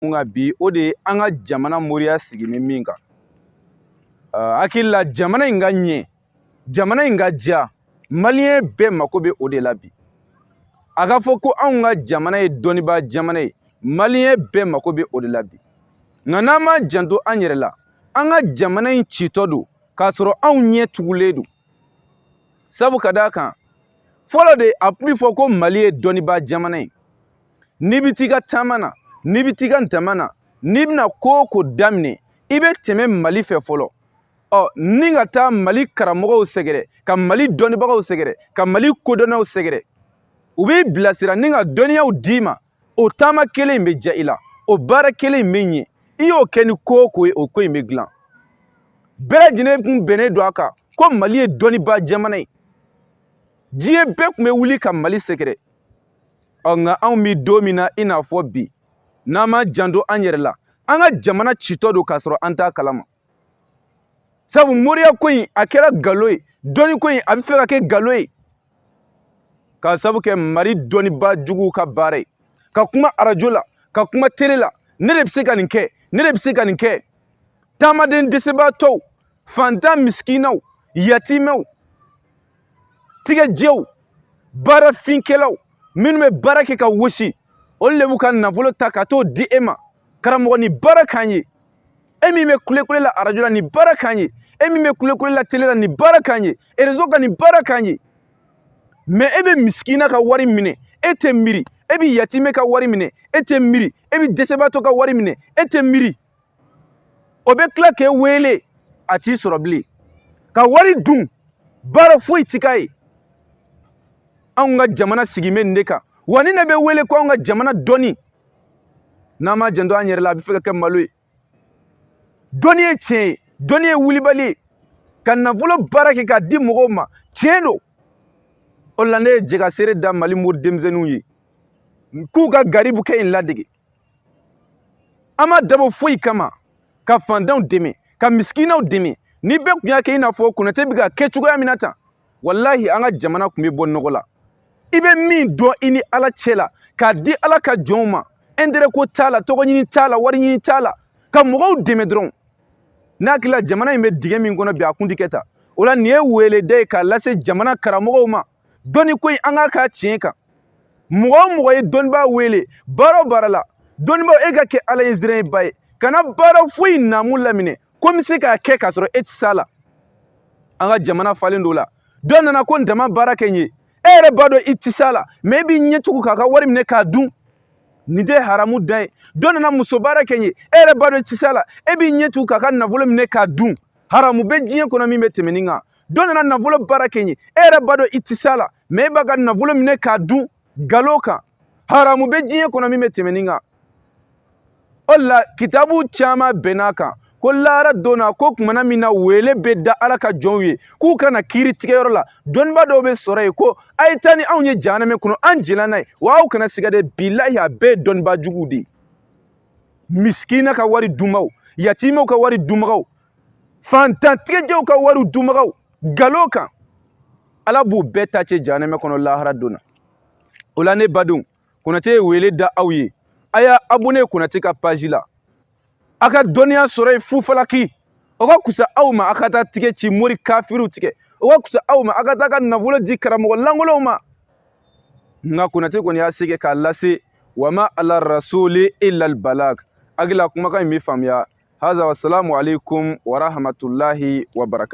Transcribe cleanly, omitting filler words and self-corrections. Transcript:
Kun kan bi, o de ye an ka jamana moriya sigi ni min kan. Hakili la, jamana in ka ɲɛ, jamana in ka diya, maliyɛn bɛɛ mako bɛ o de la bi. A ka fɔ ko anw ka jamana ye dɔnnibaa jamana ye, maliyɛn bɛɛ mako bɛ o de la bi. Nka n'an m'an janto an yɛrɛ la, an ka jamana in citɔ don k'a sɔrɔ anw ɲɛ tugulen don. Sabu ka d'a kan, fɔlɔ de a tun bɛ fɔ ko Mali ye dɔnnibaa jamana ye. N'i bɛ t'i ka taama na, n'i bɛ t'i ka dama na, n'i bɛna ko o ko daminɛ, i bɛ tɛmɛ Mali fɛ fɔlɔ. Ɔ ni ka taa Mali karamɔgɔw sɛgɛrɛ, ka Mali dɔnnibagaw sɛgɛrɛ, ka Mali kodɔnnaw sɛgɛrɛ, u b'i bilasira ni ka dɔnniyaw d'i ma. O taama kelen in bɛ diya i la, o baara kelen in bɛ ɲɛ. I y'o kɛ ni ko o ko ye, o ko in bɛ dilan. Bɛɛ lajɛlen tun bɛnnen don a kan ko Mali ye dɔnnibaa jamana ye. Diɲɛ bɛɛ tun bɛ wuli ka Mali sɛgɛrɛ. Ɔ nka anw bɛ don min na i n'a fɔ bi, n'an ma janto an yɛrɛ la, an ka jamana citɔ don k'a sɔrɔ an t'a kalama. Sabu moriya ko in, a kɛra nkalon ye. Dɔnni ko in, a bɛ fɛ ka kɛ nkalon ye k'a sabu kɛ Mali dɔnnibaa juguw ka baara ye, ka kuma arajo la, ka kuma tele la: ne de bɛ se ka nin kɛ, ne de bɛ se ka nin kɛ. Taamaden dɛsɛbaatɔw, fantan misikinaw, yatimɛw, tigɛjɛw, baarafinkɛlaw minnu bɛ baara kɛ ka wɔsi, olu de b'u ka nafolo ta ka t'o di e ma: karamɔgɔ, nin baara k'an ye. E min bɛ kulekule la arajo la, nin baara k'an ye. E min bɛ kulekule la tele la, nin baara k'an ye. Réseau kan, nin baara k'an ye. Mais e bɛ misikina ka wari minɛ, e tɛ miiri. E bɛ yatimɛ ka wari minɛ, e tɛ miiri. E bɛ dɛsɛbaatɔ ka wari minɛ, e tɛ miiri. O bɛ tila k'e wele, a t'i sɔrɔ bilen, ka wari dun, baara foyi ti k'a ye. Anw ka jamana sigi bɛ nin de kan wa. Ni ne bɛ wele ko anw ka jamana dɔnni, n'an ma janto an yɛrɛ la, a bɛ fɛ ka kɛ malo ye. Dɔnni ye tiɲɛ ye, dɔnni ye wulibali ye ka nafolo baara kɛ k'a di mɔgɔw ma, tiɲɛ don. O la, ne ye jɛka seere da Mali mori denmisɛnninw ye k'u ka garibukɛ in ladege. An ma dabɔ foyi kama ka fantanw dɛmɛ, ka misikinaw dɛmɛ. Ni bɛɛ tun y'a kɛ i n'a fɔ Konate bɛ ka kɛ cogoya min na tan, walahi, an ka jamana tun bɛ bɔ nɔgɔ la. I bɛ min dɔn i ni Ala cɛ la k'a di Ala ka jɔnw ma, intérêt ko t'a la, tɔgɔ ɲini t'a la, wari ɲini t'a la, ka mɔgɔw dɛmɛ dɔrɔn. N'a hakili la, jamana in bɛ dingɛ min kɔnɔ bi, a kun ti kɛ tan. O la, nin ye weleda ye k'a lase jamana karamɔgɔw ma. Dɔnni ko in, an k'a k'a tiɲɛ kan. Mɔgɔ o mɔgɔ ye dɔnnibaa wele baara o baara la, dɔnnibaaw, e ka kɛ Ala ye zirin ba ye. Kana baara foyi naamu laminɛ ko n bɛ se k'a kɛ k'a sɔrɔ e tɛ s'a la. An ka jamana falen dɔ la, dɔ nana ko n dama baara kɛ n ye, e yɛrɛ b'a dɔn i tɛ s'a la, mais e b'i ɲɛ tugu k'a ka wari minɛ k'a dun. Nin tɛ haramu dan ye. Dɔ nana muso baara kɛ n ye, e yɛrɛ b'a dɔn i tɛ s'a la, e b'i ɲɛ tugu k'a ka nafolo minɛ k'a dun. Haramu bɛ diɲɛ kɔnɔ min bɛ tɛmɛ nin kan. Dɔ nana nafolo baara kɛ n ye, e yɛrɛ b'a dɔn i tɛ s'a la, mais e b'a ka nafolo minɛ k'a dun nkalon kan. Haramu bɛ diɲɛ kɔnɔ min bɛ tɛmɛ nin kan. O la, kitabu caman bɛnn'a kan ko lahara don na, ko kumana min na wele bɛ da Ala ka jɔnw ye k'u ka na kiiri tigɛyɔrɔ la, dɔnniba dɔw bɛ sɔrɔ yen ko a ye taa ni anw ye jahanamɛ kɔnɔ, an jɛnna n'a ye wa. Aw kana siga dɛ, bilahi, a bɛɛ ye dɔnniba juguw de ye. Misikina ka wari dunbaw, yatimɛw ka wari dunbagaw, fantan tigɛjɛw ka wari dunbagaw nkalon kan, Ala b'u bɛɛ ta cɛ jahanamɛ kɔnɔ lahara don na. O la, ne badenw, Konate ye wele da aw ye: a y'a abonné Konate ka page la, a ka dɔnniya sɔrɔ yen fufalaki. O ka kusa aw ma a ka taa tigɛ ci mori kafiriw tigɛ. O ka kusa aw ma a ka taa ka nafolo di karamɔgɔ lankolonw ma. Nka Konate kɔni y'a se kɛ k'a lase. Wama ala rasuli illa albalag. Hakili la, kumakan in bɛ faamuya. Haza, wasalamu alaikum warahmatullahi wabarakatuh.